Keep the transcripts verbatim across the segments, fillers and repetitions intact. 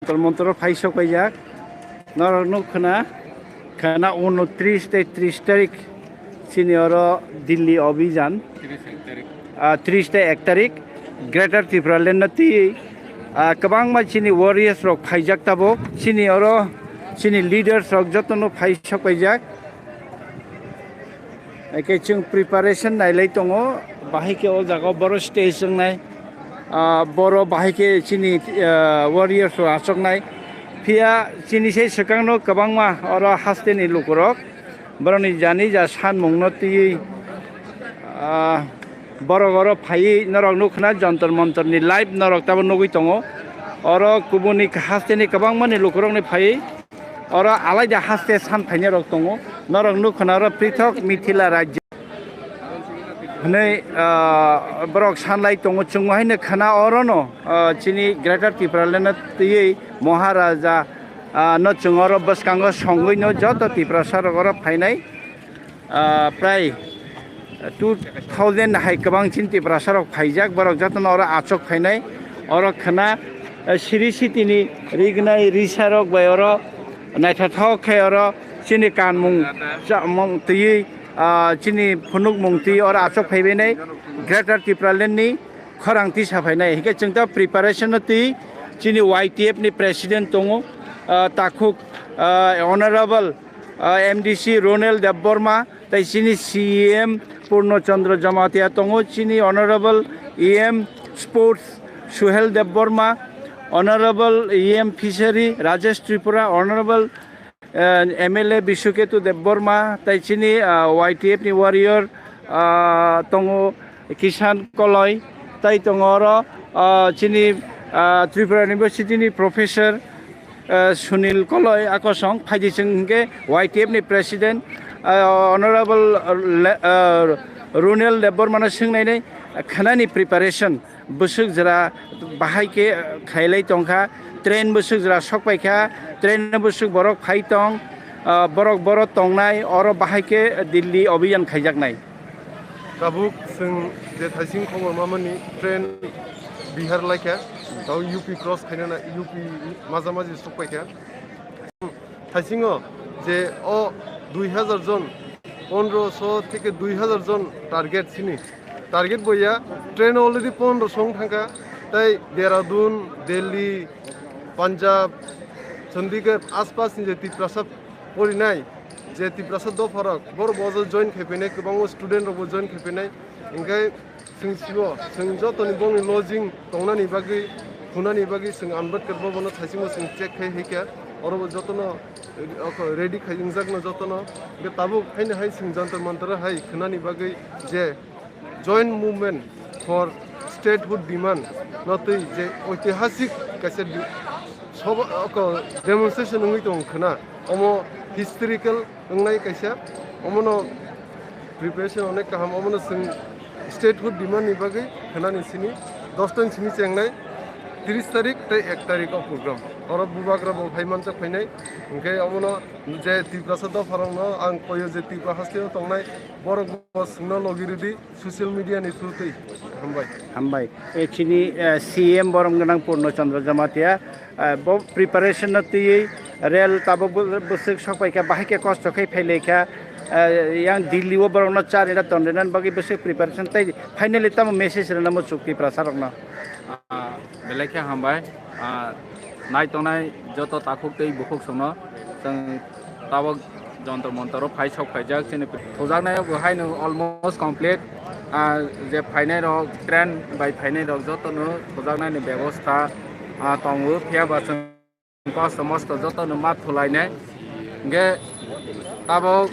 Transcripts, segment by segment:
Jantar Mantar o phai sok paijak. Norok nuk khna, khna unotris tei tris tarik chini oro Delhi Abhijan. Ah, tris tei ek tarik Greater Tipraland no twi, ah, kwbangma chini warriors rok phaijak tabuk. Chini oro chini leaders rok jotono phai sok paijak. Eke chwng preparation nailai tongo, bahai khe o jaga o boro stage wngnai, ah, boro bahai khe chini, ah, warriors rok achoknai. Phiya chini sei swkangno kwbangma oro hasteni lukurok borokni jani ja sanmungno twiwi, ah, borok oro phaiwi norok nukhna Jantar Mantarni live norok tabo nugwi tongo. Oro kubuni hasteni kwbangmani lukurokni phaiwi oro alaida haste san phainai rok tongo. Norok nuk khna oro prithok Mithila rajya hwnwi, ah, borok sanlai tongo. Chwngno haino khna orono, ah, chini Greater Tipraland no twiwi Maharaja, ah, no chwng oro bwskango songwi no joto Tiprasa rok oro phainai. Ah, prai two thousand hai kwbang chini Tiprasa rok phaijak, borok jotono oro achok phainai. Oro khna, eh, siri sitini rignai risa rok bai oro naithothok khe oro chini kanmung chamung twiwi, ah, chini phunukmung twiwi oro achok phaibainai Greater Tipraland ni khorang tisa phainai. Hinkhe chwng ta preparation no twi chini Y T F ni president tongo, ah, takhuk, ah, honorable, ah, M D C Ronel Debbarma, tei chini C E M Purno Chandra Jamatia tongo, chini honorable E M Sports Suhel Debbarma, honorable E M Fishery Rajesh Tripura, honorable, eh, M L A Bishuketu Debbarma, tei chini, ah, Y T F ni warrior, ah, tongo Kishan Koloi, tei tongo oro, ah, chini, ah, Tripura University ni professor, eh, Sunil Koloi akosong phaidi chwng hinkhe Y T F ni president, eh, honorable, eh, le-, eh, Runel Debbarma no swngnainai khanani preparation bwswk jora bahai khe khailai tongkha, train bwswk jora sok paikha, train bwswk borok phai tong, ah, borok boro tongnai, oro bahai khe Delhi Abhiyan khaijaknai. Tabuk chwng je thaising khobor mamani train Bihar laikha, tau U P cross khainana U P maja maji sok paikha. Thaisingo je o dui hazar jon, pondroso theke dui hazar jon target sini. Target boya train already pondroso wng thangkha, tei Dehradun, Delhi, Punjab, Chandigarh aspasni je Tiprasa porinai, je Tiprasa dopharok, borok bo join khai phainai, kwbangma student rokbo join khai phainai, hinkhe chwng sibo, chwng jotoni bongni lodging tongnani bagwi, thunani bagwi chwng Ambedkar bhabono thaisingo chwng check khai hikha, orobo jotono, eh, oko ready khai wngjakno jotono, hinkhe tabuk haino hai chwng Jantar Mantar hai khwnani bagwi je Joint Movement for Statehood Demand no twi je oitihasik kaisa di-, soba, oko demonstration wngwi tong khwna, omo historical wngnai kaisa, omono preparation onek kaham, omono chwng statehood demand ni bagwi khwnani sini dosta ni simi chengnai tris tarik tei ek tarik o program. Oro bubagra bo phai manjak phainai, hinkhe omono je Tiprasa dopharokno ang koyo je Tipra hasteo tongnai borok bo chwngno logi rwdi social media ni through twi. Hambai. Hambai. E chini, eh, C M borom gwnang Purno Chandra Jamatia, eh, bo preparation no twiwi rel tabuk bo-, bwswk sok paikha, bahai khe kosto khe phailaikha, eh, yang Delhi o borokno charina tonrina bagwi bwswk preparation tei finally tamo message rwna muchuk Tiprasa rokno? Ah, belai khe hambai. Ah, nai tongnai joto takhuk tei bukhuk songno chwng tabuk Jantar Mantar o phai sok phaijak chini thujaknai o bo haino almost complete. Ah, je phainai rok, train bai phainai rok jotono thujaknai ni bebosta, ah, tongo, phiya ba chwng kosto mosto jotono ma thulainai. Hinkhe tabuk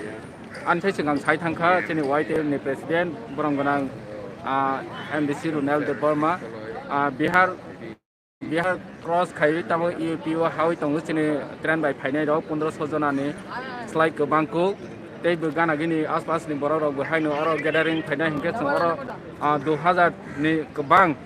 ani thai swkang sai thangkha chini Y T L ni president borom gwnang, ah, M D C Runel Debbarma, ah, Bihar Bihar cross khai tamo U P o hawi tongo chini train bai phainai rok pondroso jona ni slai kwbang kuk tei bo gana gini aspas ni borok rok bo haino oro gathering phainai hinkhe chwng oro, ah, dui hazar ni kwbang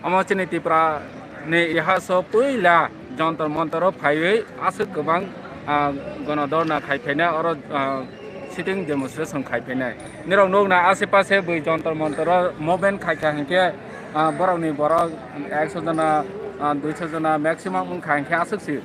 omo chini Tripura ni ihaso puila Jantar Mantar o phaiwi aswk kwbang, ah, gono dhorna khai phainai oro, ah, sitting demonstration khai phainai. Nirok nukna ashe pashe bui Jantar Mantar o movement khai kha hinkhe, ah, borok ni borok ekso jona ah, duiso jona maximum wngkha hwnkhe aswk si.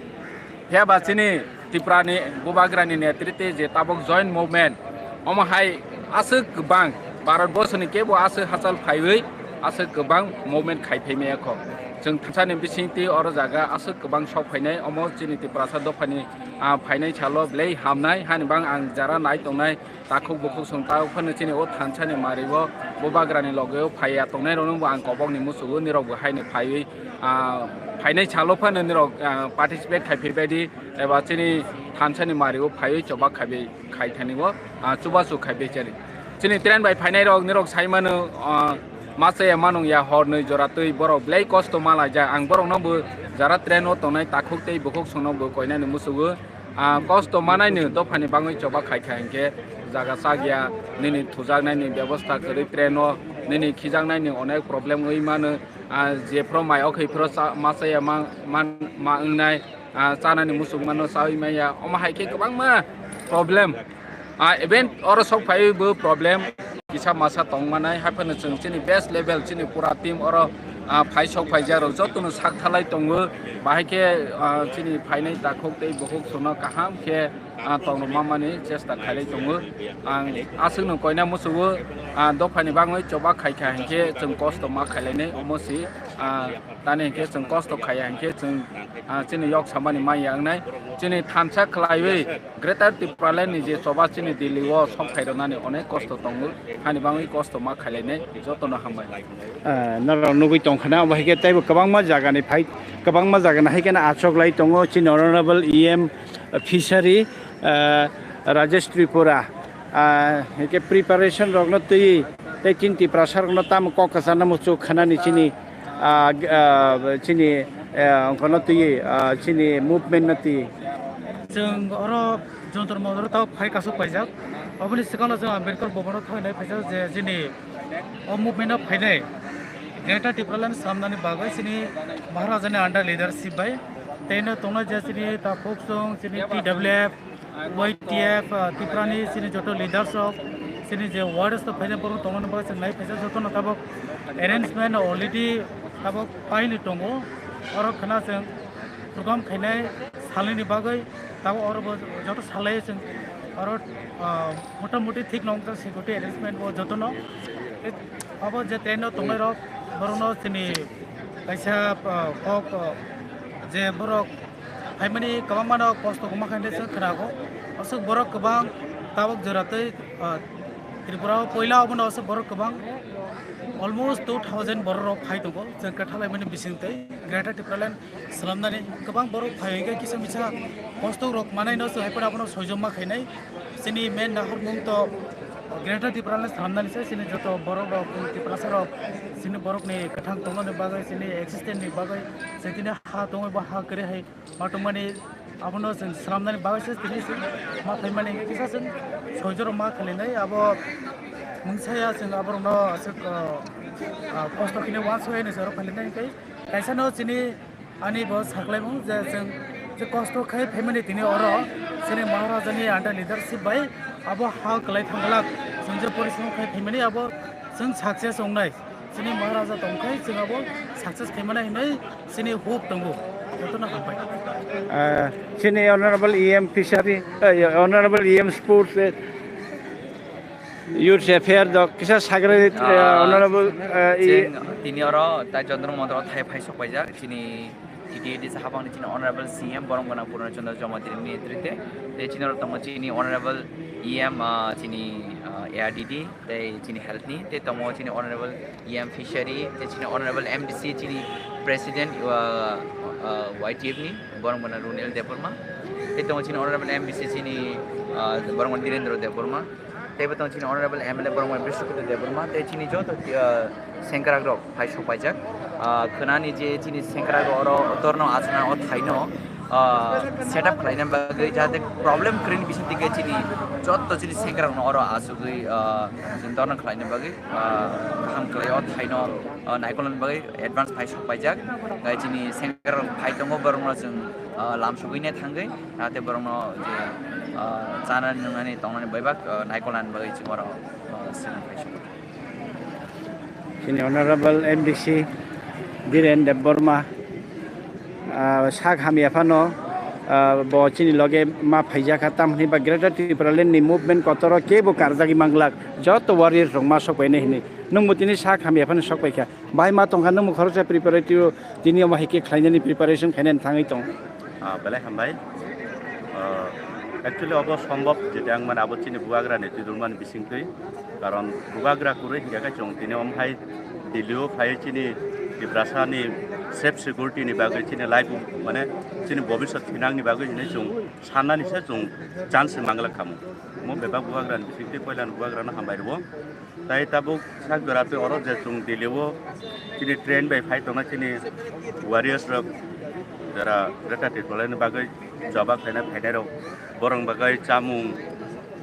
Phiya ba chini Tripura ni Bubagra ni netrite je tabuk joint movement, omo hai aswk kwbang Bharat borso ni kebo aswk hachal phaiwi aswk kwbang movement khai phai maya kho. Chwng thansa ni bising twi oro jaga aswk kwbang sok phainai, omo chini Tiprasa dopha ni, ah, phainai salo belai hamnai hani bang ang jara nai tongnai. Takhuk bukhuk song ta phano chini o thansa ni mari o Bubagra ni loge o phaiya tongnai rok no bo ang kobok ni musugo, nirok bo haino phaiwi, ah, phainai salo phano nirok, ah, participate khai phai bai di, eba chini thansa ni mari o phaiwi choba khai bai khai thani o, ah, chubachu khai bai chari. Chini train bai phainai rok nirok sai mano, ah, ma chaya manung ya hor nwi jora twi borok belai kosto ma laijak. Ang borok no bo jara train o tongnai takhuk tei bukhuk song no bo koinani musugo. Ah, kosto manai ni dophani bangwi choba khai kha hinkhe jaga chak ya, nini thujaknai ni bebosta kwrwi train o, nini khijaknai ni onek problem wi mano. Ah, jephru mai o khe phru cha-, ma chaya ma, man, ma wngnai, ah, chanani muchung mano chawi maya, omo hai khe kwbangma problem. Ah, event oro sok phaiwi bo problem kisa masa tong manai, hai phano chwng chini best level, chini pura team oro, ah, phai sok phaijak rok jotono sak thalai tongo. Bahai khe, ah, chini phainai takhuk tei bukhuk sono kaham khe, ah, tong rwma mani chesta khailai tongo. Ang aswkno koina musugo, ah, dophani bangwi choba khai kha hinkhe chwng kosto ma khailainai omo si, ah, tani hinkhe chwng kosto khaiya hinkhe chwng, ah, chini yok samani manya wngnai. Chini thansa khlaiwi Greater Tipraland ni je choba chini Delhi o sok phai rwnani onek kosto tongo, hani bangwi kosto ma khailainai jotono hambai. Ah, norok nugwi tongkha na, obo hai khe teibo kwbangma jagani phai, kwbangma jagani hai kheno achuk lai tongo chini Honorable E M Fishery, ah, Rajesh Tripura, ah, hai khe preparation rokno twi tei chini Tiprasa rokno tamo kok kwchangno muchuk khanani chini, ah, ah, chini, ah, ongkhorno twi, ah, chini movement no twi. Chwng oro Jontor Montor o tabuk phai kasuk paijak. Oboni swkango chwng Ambedkar Bhavan o thangnai phaijak je chini o movement o phainai Greater Tipraland swnamnani bagwi chini Maharaja ni under leadership bai tei no tongnai je chini takhuk chwng chini T W F, Y T F, ah, Tripura ni chini joto leaders rok chini je warriors rok phaijak borok tongnani bagwi chwng nai phaijak joto no tabuk arrangement already tabuk paini tongo. Oro khna chwng program khainai salnini bagwi tabuk oro bo joto salai chwng oro, ah, motamoti thik nong ta security arrangement bo jotono. Abo je train o tongnai rok borokno chini kaisa, ah, kok, ah, je borok phaimani kwbangma no kosto kwma khainai chwng khnago. Aswk borok kwbang tabuk jora tei, ah, Tripura o poila obono aswk borok kwbang almost two thousand borok rok phai tongo chwng kwthalaimani bisingtwi. Greater Tipraland swnamnani kwbang borok phai hwnkhe kisa misa kosto rok manai no chwng hai phano abono soijoma khainai. Chini main naharmung to Greater Tipraland swnamnani se chini joto borok rok, Tiprasa rok, chini borok ni kwthang tongmani bagwi, chini existence ni bagwi, chini ha tongwi bo ha kwrwi hai ma tongmani abono chwng swnamnani bagwi se tini chwng ma phaimani kisa chwng soijoro ma khalinai abo mungsa ya chwng aborokno aswk, ah, ah, kosto khini uansukya hinwi se oro khalinai hwnkhe kaisa no chini Ani bo saklaimung je chwng je kosto khai phaimani tini oro chini Maharaja ni under leadership bai abo ha kwlai thangwlak chwng je porishrom khai phaimani abo chwng success wngnai. Chini Maharaja tongkhai chwng abo success khaimani hinwi chini hope tongo. Jotono hambai. Ah, chini Honorable E M Fishery, eh, Honorable E M Sports, eh, Youth Affair dok kisa sagra, eh, Ah, Honorable, eh, i- chwng tini oro tai Chandra Mandal o thai phai sok paijak chini T T A D habang ni chini Honorable C M Borom Gana Purna Chandra Jamatia ni netrite tei chini oro tongo chini Honorable E M, ah, chini, ah, A R D D tei chini health ni tei tongo chini Honorable E M Fishery tei chini Honorable M D C chini President, ah, ah, Y T F ni Borom Gana Runel Debbarma tei tongo chini Honorable M D C chini, ah, Borom Gana Direndra Debbarma. Tei bo tong chini Honorable M L A Boromani Brishapoto Debbarma tei chini joto, ah, sengkrak rok phai sok paijak. Ah, khwnani je chini sengkrak rok oro dorno achana o thaino, ah, set up khlaina bagwi jahate problem kwrwini bising tike chini joto chini sengkrak rokno oro achugwi, ah, chini dorno khlaina bagwi, ah, kaham kwlai o thaino, ah, naikolna bagwi advance phai sok paijak. Tei chini sengkrak rok phai tongo borokno chwng, ah, lam sugwi ne thangwi. Jahate borokno je, ah, chanani nwngnani tongnani baibak, ah, naikolnani bagwi chwng oro, ah, swrwng khaisukgo. Chini Honorable M D C Biren Debbarma, ah, sak hamya phano, ah, bo chini loge ma phaijakha, tamhwnwi ba Greater Tipraland ni movement kotoro kebo karjagwi manglak, joto warriors rok ma sokpainai hinwi. Nwngbo tini sak hamya phano sokpaikha. Bai ma tongkha, nwngbo khoroksa preparatory tini omo hai khe khlainani preparation khainani thangwi tong. Ah, belai hambai. Ah, actually, obo sombhob, jeta ang mane abo chini bubagrani twidulmani bisingtwi. Karon bubagra kwrwi hinkhe khe chwng tini omo hai Delhi-o phaiwi chini Tiprasani safe security-ni bagwi, chini life, mane chini bobiswt thinangni bagwi hinwi chwng sannani se chwng chance se manglak khamu. Omo bebak bubagrani bisingtwi poilani bubagrano hambai rwo. Tai tabuk sak jora twi oro je chwng Delhi-o chini train bai phai tongna chini warriors rok, jara Greater Tipraland ni bagwi choba khlaina phainai rok, borok bagwi chamung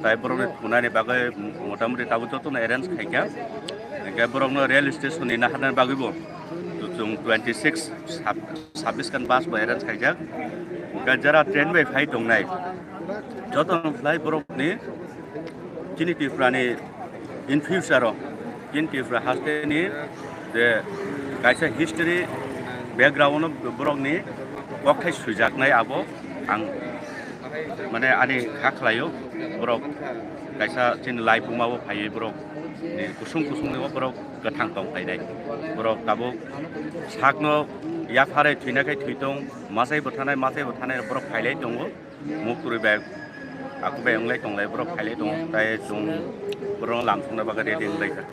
tai borokni thunani bagwi motamoti tabuk jotono arrange khaikha. Hinkhe borokno rail station ni naharnani bagwibo chwng twenty six sab-, sabbish khan bus bo arrange khaijak. Hinkhe jara train bai phai tongnai jotono khlai borokni chini Tripura ni in future o, chini Tripura haste ni je kaisa history background o borok ni kokthai swijaknai abo ang mane ani kha khlaio. Borok kaisa chini lai buma o phaiwi borok ni kusung kusung ni borok kwthang tong phainai. Borok tabuk sakno yapharwi thwina khai thwi tong, masai bwthanai masai bwthanai borok phailai tongo. Muktwi bai aku bai wnglai tonglai borok phailai tongo, tai chwng borok lam songna bagwi ready wnglai kha.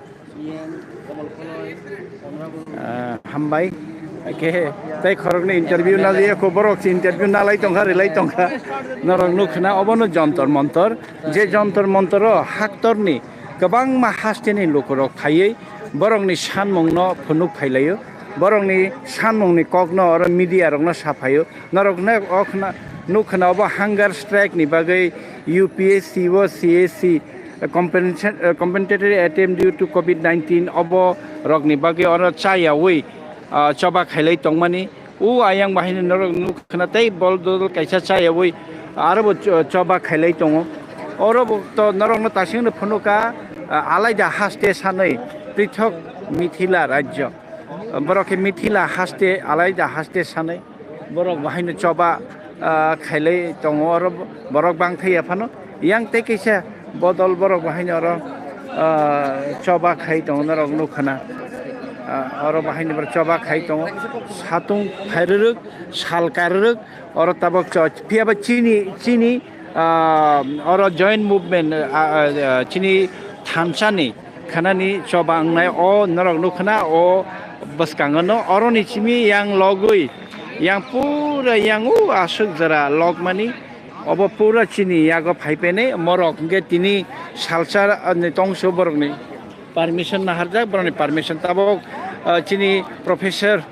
Ah, hambai. Ke tai khorokni interview na liya ko borok si interview na lai tongkha, rilai tongkha. Norok nukhna obono jontor montor. Je jontor montoro haktorni kwbangma hasteni lukurok phaiwi borokni sanmungno phunuk phailaio. Borokni sanmungni kokno oro media rokno saphaio. Norok nai o khna-, nuk khna obo hunger strike ni bagwi U P S C o C A C, compensation, compensatory attempt due to covid nineteen obo rokni bagwi oro chayawi, ah, choba khailai tongmani. O ayang bahai norok nuk khna tei bol dodol kaisa chayawi aro bo cho-, choba khailai tongo. Oro bo to norokno tasingno phunuka, ah, alaida haste sanwi prithok Mithila rajyo. Borok khe Mithila haste, alaida haste sanai. Borok bahaino choba, ah, khailai tongo oro borok bangthai ya phano. Yang tei kaisa bodol borok bahaino oro, ah, choba khai tongo norok nukhana. Ah, oro bahaino borok choba khai tongo. Satung phairwrwk, sal karwrwk, oro tabok cho-, phiyaba chini, chini, ah, oro joint movement, ah, ah, ah, chini thansani khanani choba wngnai o norok nukhana o bwskango no oroni simi yang logwi yang pura yang o aswk jora logmani obo pura chini yago phaiphene morok hwnkhe tini salsa ni tongso borokni permission naharjak borokni permission tabok, ah, chini professor,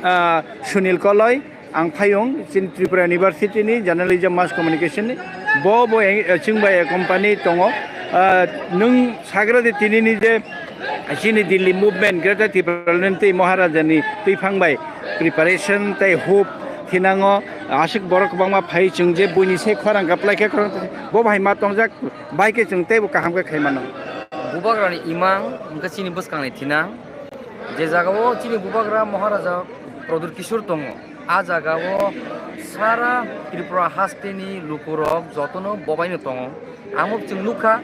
ah, Sunil Koloi. Ang phayung chini Tripura University ni Journalism Mass Communication ni. Bo bo eng-, eh, chwng bai company tongo. Ah, nwng sagra de tini ni je chini Delhi movement, Greater Tipraland tei Maharaja ni twiphang bai preparation tei hope thinango. Aswk borok kwbangma phai chwng je buini se khorang kaplai khe khorang bo bai ma tongjak bai khe chwng teibo kaham khe khai mano. Bubagrani imang hwnkhe chini bwskangni thinang. Je jagao chini bubagra Maharaja Pradyut Kishore tongo, a jagao sara Tripura hasteni lukurok jotono bobaino tongo. Amo chwng nukha,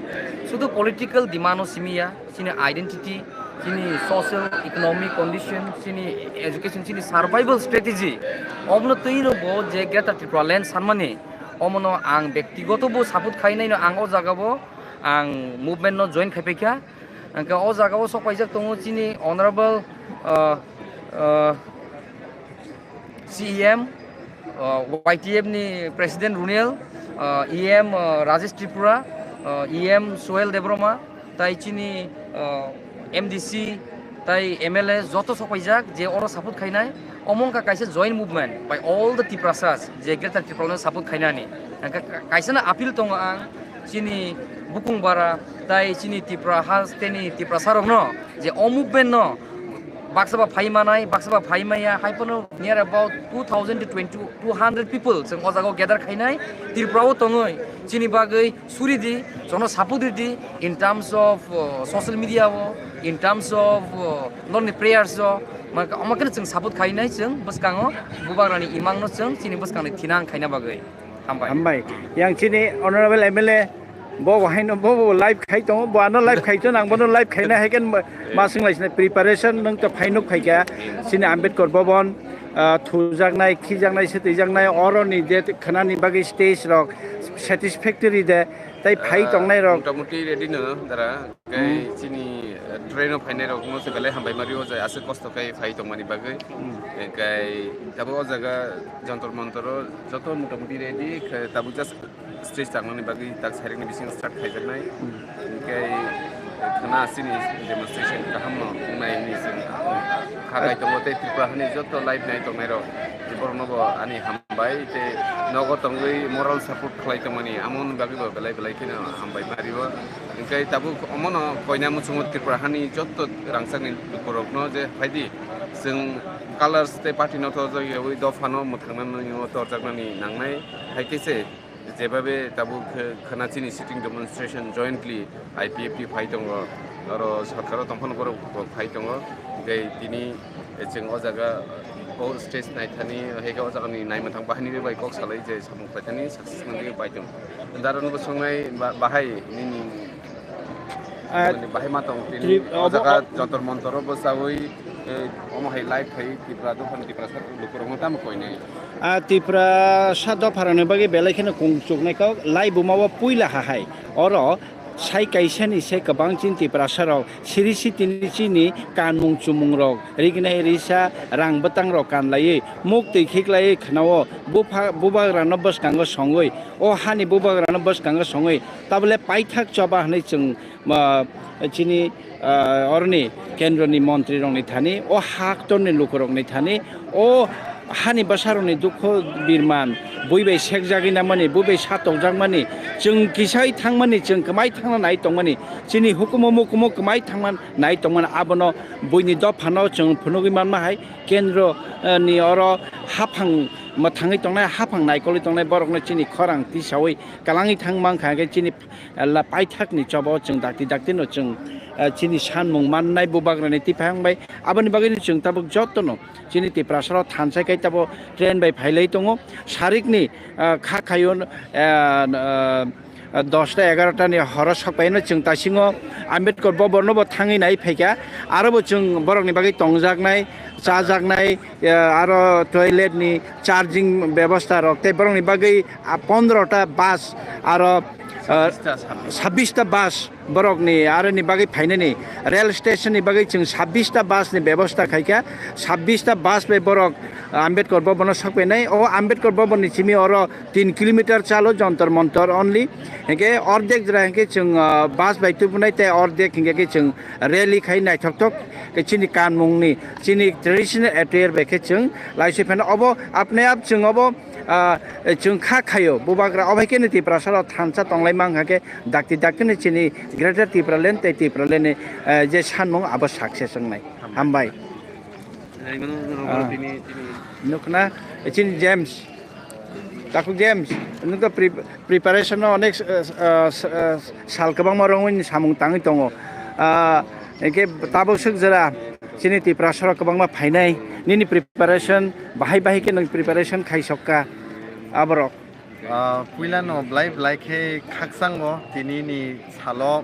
sudu political demand-o simi ya, chini identity, chini social, economic condition, chini education, chini survival strategy, omono twino bo je Greater Tripura Land sanmani, omono ang bektigoto bo support khainaino ang o jagao ang movement-no join khaipaikha. Hwnkhe o jagao sok paijak tongo chini Honorable, uh, uh, C E M, uh, Y T F ni President Runel, uh, E M, uh, Rajesh Tripura, uh, E M Suel Debbarma, tai chini, uh, M D C, tai M L A joto sok paijak je oro support khainai. Omo wngkha kaisa joint movement by all the Tiprasas je Greater Tipraland-no support khainani. Hwnkhe ka-, kaisano appeal tongo ang chini bukung bara tai chini Tripura hasteni Tiprasarokno je o movement-no baksa ba phai manai, baksa ba phai maya, hai phano near about two thousand to twenty, two hundred people chwng o jagao gather khainai Tripura-o tongwi chini bagwi suri di, jono support ridi in terms of, uh, social media-o, in terms of, uh, norni prayers-o, Omo khe chwng support khainai chwng bwskango bubagrani imangno chwng chini bwskangni thinang khaina bagwi. Hambai. Hambai. Yang chini Honorable M L A bo bo haino bo bo live khai tongo, bo ano live khai tongo, ang bono live khaina hai khe ma swng lai sini preparation nung to phai nuk phai kha chini Ambedkar Bhavan, ah, thujaknai, khijaknai, se twijaknai, oro ni je khwnani bagwi stage rok satisfactory de, tai phai tongnai rok. Motamuti ready no, dara. Kai chini, eh, train o phainai rok no se belai hambai mari o jai aswk kosto kai phai tongmani bagwi. Kai tabuk o jaga Jantar Mantar o joto motamuti ready, khe tabuk just stage tangmani bagwi tak sairik ni bising start khaijaknai. Kai khwna chini demonstration kaham no wngnai hwnwi chwng kha kai tongo tei Tripura hani joto live nai tongnai rok borok no bo ani hambai tei nogo tongwi moral support khlai tongmani amoni bagwi bo belai belai kheno hambai mari o. Hingke tabuk omono koina muchungo Tripura hani jotto rangchakni lukurokno je phaidi, chwng colors tei party no torjakyawi dophano mwthangnani o torjaknani nangnai. Hai khe se jebabe tabuk khe khwna chini sitting demonstration jointly I P F T phai tongo, oro sorkaro tongphano borok phai tongo. Tei tini chwng o jaga o stage naithani, hai khe o jagani naimwthang bahaini bai kok salai je samung paithani success nangwi pai tongo. Daron bo songnai ba-, bahai nini Ah, nini bahai ma tong tini Tri-, o obo jaga o- Jantar Mantar o bo chawi, eh, omo hai live khai Tripura dophani Tiprasa lukurokno tamo koinai. Ah, Tiprasa dopharokni bagwi belai kheno kung chuknai kok, live buma o puila ha hai. Oro sai kaisani se kwbang chini Tiprasa rok siri sitini chini kanmung chumung rok, rignai risa, rang bwtang rok kanlaiwi, muk twi khiklaiwi khwnao, bupha-, bubagrano bwskango songwi, o hani bubagrano bwskango songwi, tabole paithak choba hwnwi chwng, ah, chini, ah, oroni kendroni montri rokni thani, o haktorni lukurokni thani, o hani bwsarokni dukho birman, bui bai sekjagwi nangmani, bui bai satokjakmani, chwng kisai thangmani, chwng kwmai thangna nai tongmani, chini hukumu mukumu kwmai thangma nai tongmani, abono buini dophano chwng phunugwi manma hai, kendro, eh, ni oro haphang mwthangwi tongnai, haphang naikolwi tongnai borokno chini khorang tisawi kwlangwi thang mankha, hwnkhe chini, eh, la paithakni choba o chwng dakti dakti no chwng, eh, chini sanmung mannai bubagrani tiphang bai. Aboni bagwino chwng tabuk jotono chini Tiprasarok thansa khe tabuk train bai phailai tongo. Sarikni, ah, kha khaio, ah, ah, dosta egarota ni horo sokpaino chwng taisingo Ambedkar Bhavan no bo thangwi nai phaikha. Aro bo chwng borokni bagwi tongjaknai, chajaknai, ah, aro toilet ni charging bebosta rok tei borokni bagwi, ah, pondro ta bus aro, ah, sabbish ta, sabbish. Sabbish ta bus. Borokni aroni bagwi phainani rail station ni bagwi chwng sabbish ta bus ni bebosta khaikha, sabbish ta bus bai borok Ambedkar Bhavan o sokphainai. O Ambedkar Bhavan ni simi oro tin kilometer chalo Jantar Mantar only. Hingke ordek jora hingke chwng, ah, bus bai tubunai tei ordek hingke khe chwng rally khai naithok thok khe chini kanmung ni, chini traditional attire bai khe chwng laisui phano obo apne ap chwng obo, ah, chwng kha khaio bubagra obo hai khe ni Tiprasa rok thansa tonglai mang kha khe. Dakti dakti ni chini Greater Tipraland tei Tipraland ni, eh, je sanmung abo success wngnai. Hambai. Hambai. Ah. Tini, tini. Nukna, chini James. Takhuk James, nwng to pre-, preparation no onek, eh, eh, eh, sal kwbangma rwngwi samung tangwi tongo. Ah, hingke tabuk swk jora chini Tiprasa rok kwbangma phainai. Nini preparation, bahai bahai khe nwng preparation khai sokka aborok. Ah, puila no belai belai khe khakchangbo tini ni salo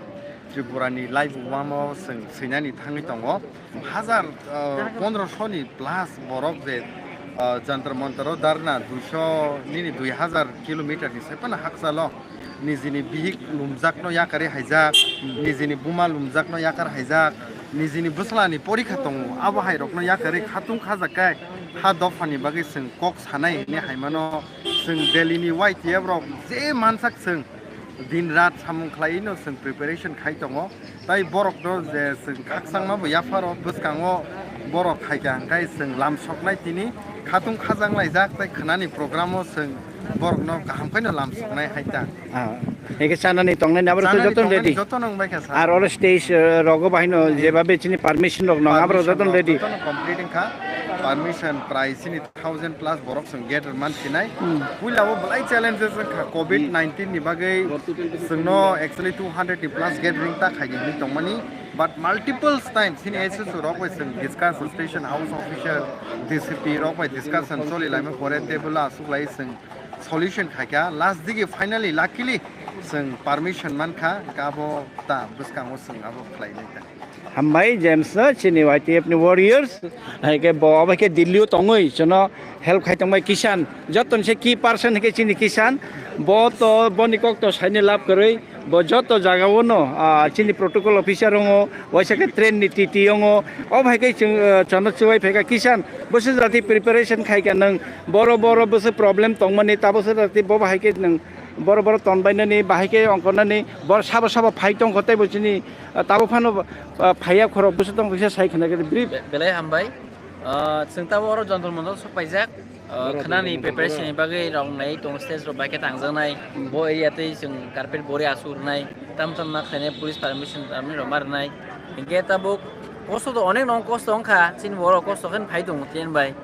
Tripura ni live wamo chwng swinani thangwi tongo. Hazar, ah, pondro sho ni plus borok je, ah, Jantar Mantar o dharna duisho nini dui hazar kilometer ni sai phano hakchalo nijini bihik lumjak no yakarwi haijak, nijini buma lumjak no yakar haijak, nijini bwsla ni porikha tongo, abo hai rok no yakarwi khatung khajak khe ha dopha ni bagwi chwng kok sanai hinwi hai mano. Chwng Delhi ni Y T F rok je mansak chwng din rat samung khlai no chwng preparation khai tongo. Tai borok no je chwng khakchangma bo yapharo bwskango borok khaikha hwnkhe chwng lam soknai tini khatung khajang laijak tai khwnani program o chwng borok no kaham khe no lam soknai hai ta. Ah, eke chanani tongnai ni abo rok chanani joto tongnai ready. Joto no wngbai kha sir. Ar oro stage, eh, rogo bahai no jeba be chini permission rok no abo rok joto ready. Joto no complete wngkha. Permission prai chini thousand plus borok chwng gate rwman sinai. Hmm. Puila o belai challenges wngkha covid nineteen ni bagwi chwngno actually two hundred ni plus gate ring ta khaidi hinwi tongmani. But multiple times hini S S O rok bai chwng discuss, station house official, D C P rok bai discussion choli laima pore table o aswk lai chwng solution khaikha. Last digi finally luckily chwng permission mankha, hwnkhe abo ta bwskango chwng abo khlainai ta. Hambai James no chini Y T F ni warriors, hai khe bo abo khe Delhi o tongwi chwngno help khai tongbai Kishan, joto ni se key person khe chini Kishan, bo to boni kok to saini lab kwrwi. Bo joto jagao no, ah, chini protocol officer wngo, waisa khe train ni T T wngo, o bai khe chwng, ah, chwngno chubai phaikha Kishan, bwswk jati preparation khaikha nwng, boro boro bwswk problem tongmani, ta bwswk jati bo bahai khe nwng boro boro tonbainani, bahai khe ongkhornani, bor sabo sabo phai tongkho, tei bo chini, ah, tabuk phano, ah, phaiya khorok bwswk tongkha kisa sai khna khe brief. Be-, belai hambai. Ah, chwng tabuk oro Jantar Mantar sok paijak. Ah, khwnani preparation ni bagwi rok nai tong, stage rok bai khe tangjaknai. Bo area twi chwng carpet bori asuk rwnai. Tam tam ma khlainai, police permission tamni rok ma rwnai. Hinkhe tabuk kosto to onek no kosto wngkha. Chini borok kosto khe phai tongo tin bai.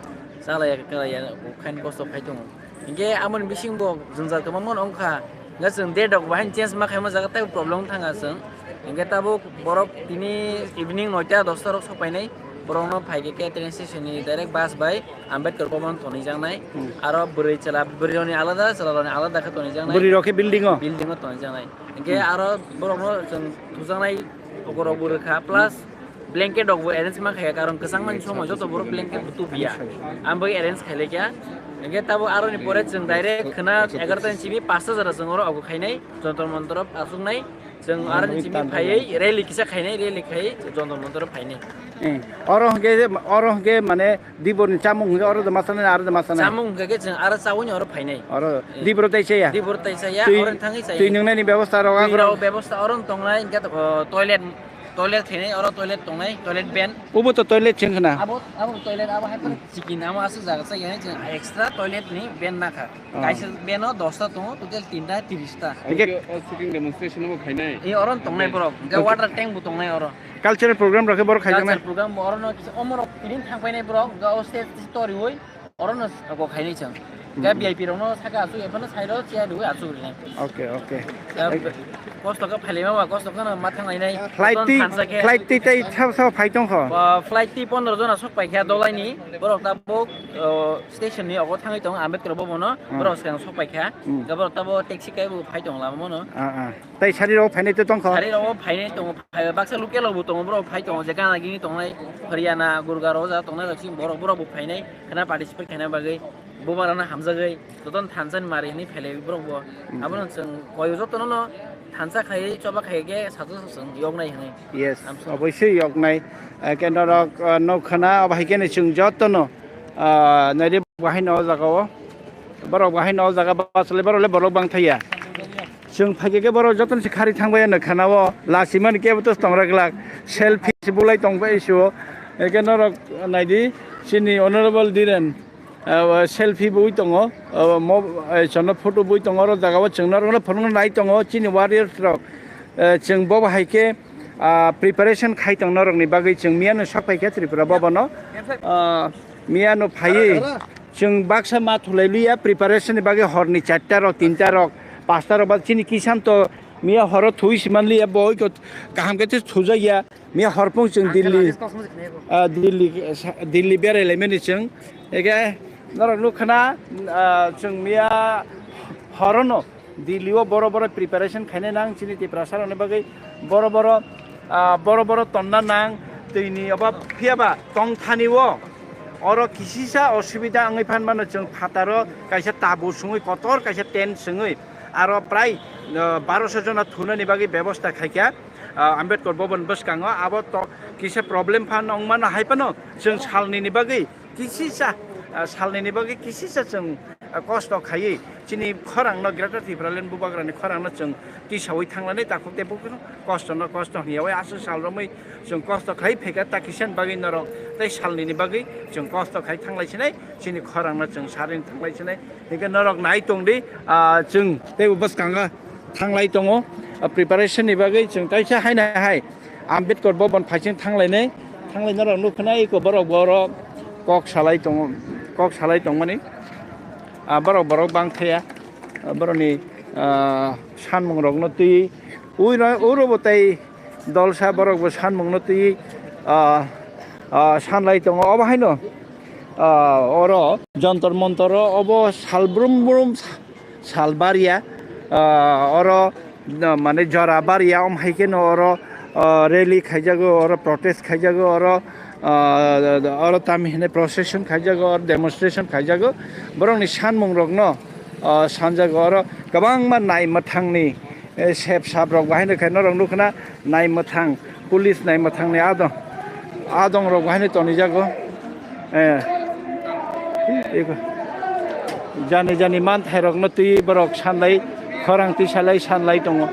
Chalai ya, kwlai ya, khain kosto phai tongo. Hinkhe amoni bising bo jwngjal kwbangma no wngkha. Hwnkhe chwng date rok bahai change ma khaima jaga tei problem wng thangkha chwng. Hinkhe tabuk borok tini evening noita dosta rok sok painai. Borokno phai khe khe train station ni direct bus bai Ambedkar Bhavan tonwi jaknai. Hmm. Aro bwrwi chwla, bwrwi rokni alada, chwla rokni alada khe tonwi jaknai. Bwrwi rok khe building o? Building o tonwi jaknai. Hinkhe hmm, aro borokno chwng thujaknai okorok bo rwkha, plus blanket rok bo arrange ma khaikha, karon kwchangmani somoi joto borok blanket bo tubuya. Ang bai arrange khailaikha. Hinkhe tabuk aroni pore chwng direct khwna egarota ni simi pasta jora chwng oro ogo khainai, Jantar Mantar o achuknai. Chwng aroni simi phaiwi rally kisa khainai, rally khai Jantar Mantar o phainai. Eh, oro hwnkhe, oro hwnkhe mane Dibor ni chamung hwnkhe oro da ma chanai, aro da ma chanai? Chamung hwnkhe khe chwng aro chaui ni oro phainai. Oro eh, Dibor tai chaya? Dibor tai chaya, twi, oro thangwi chaya. Twi nwngnani bebostha rok twi agro? Rok bebostha oro tongnai, hwnkhe to, o, toilet, toilet khainai, oro toilet tongnai, toilet ben. Ubo to toilet chwng khna? Abo, abo toilet, abo hai phano chikin, amo aswk jaga chaya, chwng extra toilet ni ben nakha. Oh. Kaisa ben o dosta tongo, total tinta, tiris ta. Hwnkhe o sitting demonstration bo khainai? Eh, oro tongnai borok, hwnkhe water tank bo tongnai oro. Cultural program rok khe borok khaijaknai? Cultural program bo orono kisa omorok tini thang painai borok, ga o stage toriwi orono go khainai chwng. Ga V I P rokno saka asuk ephano side o chair rwi asuk rinai. Okay, okay. Ga kosto khe phailaima ba, kosto kheno ma thang lainai. Flight twi, flight twi tei sabo sabo phai tongkho? Ba, flight twi pondro jona sok paikha dolaini. Borok tabuk, o, station ni ogo thangwi tongo Ambedkar Bhavan o. Hmm. Borok swkang sok paikha. Hmm. Ga borok tabuk taxi kai bo phai tongo lama no. Ah, ah. Tei sari rok phainai tei tongkha? Sari rok phainai tongo, phai-, baksa local rok bo tongo, borok phai tongo, je gana gini tongnai, Haryana, Gurgaon o ja tongnai rok chini borok, borok bo phainai, khwna participate khaina bagwi, bubagrano hamjagwi, jotono thansa ni mari hinwi phailai borok bo. Hmm. Abono chwng koi jotono no thansa khai, choba khai khe sajo chwng yoknai hinwi. Yes, amsong. Oboisoi yoknai. Eh, khe norok, eh, nok khwna, abo hai khe no chwng jotono, ah, naidi bahai no o jaga o. Borok bahai no o jaga bachalai borok le borok bang thaya. Chwng phaikhe khe borok jotono se khari thangbai ano khana o. Lachimani kebo to tongra glak. Selfie se bulai tongbai se o. Eke norok naidi chini Honorable Dhiren, ah, selfie bui tongo. Ah, mo, eh, chwngno photo bui tongo. Oro jaga o chwng norok no phunukna nai tongo chini warriors rok. Eh, chwng bo bahai khe, ah, preparation khai tong norokni bagwi chwng miyano sok phaikha Tripura Bhavan o. Ah, miyano phaiwi chwng baksa ma thulai liya preparation ni bagwi horni charta rok, tinta rok, pasta rok ba chini Kishan to miya horo thui si man liya bo oiko kaham khe thujak ya. Miya horphung chwng Delhi, ah, Delhi, Delhi berai laimani chwng. Eke norok nukha na, ah, chwng miya horono Delhi o boro boro preparation khainai nang chini Tiprasa rokni bagwi boro boro, ah, boro boro tonna nang twini obo phiyaba tongthani o oro kisisa osubida wngwi phan mano chwng phataro kaisa tabu sungwi kotor kaisa tent sungwi aro prai, ah, baroso jona thunani bagwi bebosta khaikha, ah, Ambedkar Bhavan bwskango abo to kisa problem phan wngmano hai phano chwng salnini bagwi kisisa, ah, salnini bagwi kisisa chwng, ah, kosto khaiwi chini khorangno Greater Tipraland Bubagrani khorangno chwng tisaui thanglanai takhuk tei buphuru kostono kosto hwnyaui aswk sal romwi chwng kosto khai phaikha ta kisani bagwi norok tei salnini bagwi chwng kosto khai thanglai sinai chini khorangno chwng saring thanglai sinai hinkhe norok nai tongdi, ah, chwng teibo bwskango thanglai tongo, ah, preparation ni bagwi chwng kaisa haino hai. Ambedkar Bhavan phaising thanglainai, thanglaina rok nukha na eko borok borok kok salai tongo, kok salai tongmani, ah, borok borok bang thaya, ah, borokni, ah, sanmung rokno twi ui ro-, uro bo tei dolsa borok bo sanmungno twi, ah, ah, sanlai tongo. Obo haino, ah, oro Jantar Mantar o obo sal brum brum sal baria, ah, oro, ah, mane jora baria, om hai kheno oro, ah, rally khaijago, oro protest khaijago, oro, ah, oro tami hine procession khaijago, oro demonstration khaijago. Borokni sanmung rokno, ah, sanjago, oro kwbangma nai mwthangni, eh, sep sap rok bahai no khe norok nukha na, nai mwthang, police nai mwthang ni adong, adong rok bahai no tonijago. Eh, eko. Jani jani manthairokno twi borok sanlai, khorang twi salai sanlai tongo.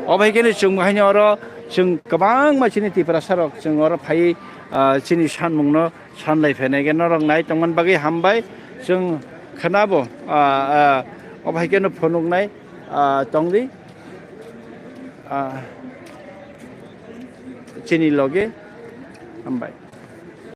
Obo hai kheno chwng haino oro chwng kwbangma chini Tiprasarok chwng oro phaiwi, ah, chini sanmungno sanlai phainai khe norok nai tongmani bagwi hambai. Chwng khnabo, ah, ah, obo hai kheno phunuknai, ah, tongdi, ah, chini loge hambai.